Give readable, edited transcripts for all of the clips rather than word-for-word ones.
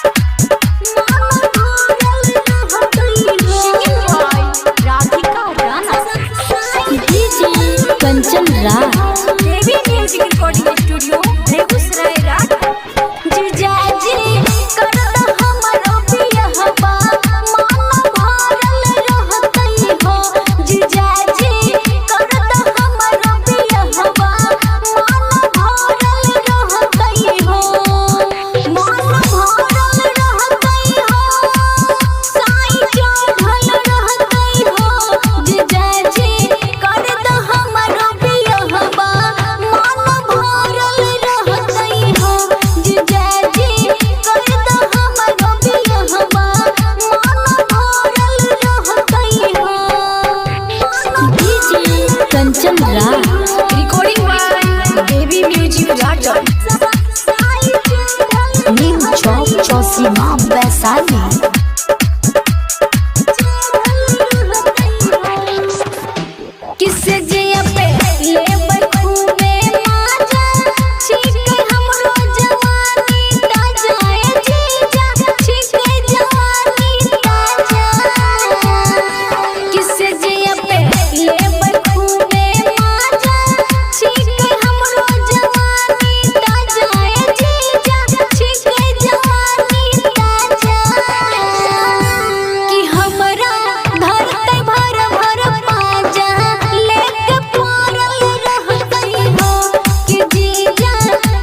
मन भरल रहतै हो। Radhika Rana. DJ Kanchan Raj. Devi music recording studio Begusarai राज। जीजाजी करत हमरो बियहबा मन भरल रहतै हो। जीजाजी करत हमरो बियहबा मन भरल रहतै हो। मन भरल रहतै हो, साई चढ़ल रहतै हो। जीजाजी करत हमरो बियहबा मन भरल रहतै हो। जीजाजी करत हमरो बियहबा मन भरल रहतै हो। DJ Kanchan Raj. Recording by Devi music Raja. Sai चढ़ल न्यू चौक चौसीमा वैशाली। किस जिया पे लेबै खूबे माजा, छिकै हमरो जवानी ताजा ए जीजा, छिकै जवानी ताजा। किस जिया पे लेबै खूबे माजा, छिकै हमरो जवानी ताजा ए जीजा, छिकै जवानी ताजा। कि हमरा धरतै भर भर पाजा, लेके पड़ल रहतै हो। कि जीजा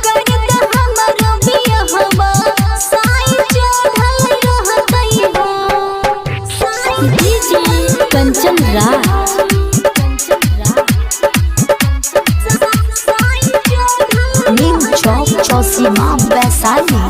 करत हमरो बियहबा साई चढ़ल रहतै हो। साई डीजे कंचन राज। साई चढ़ल न्यू चौक चौसीमा वैशाली।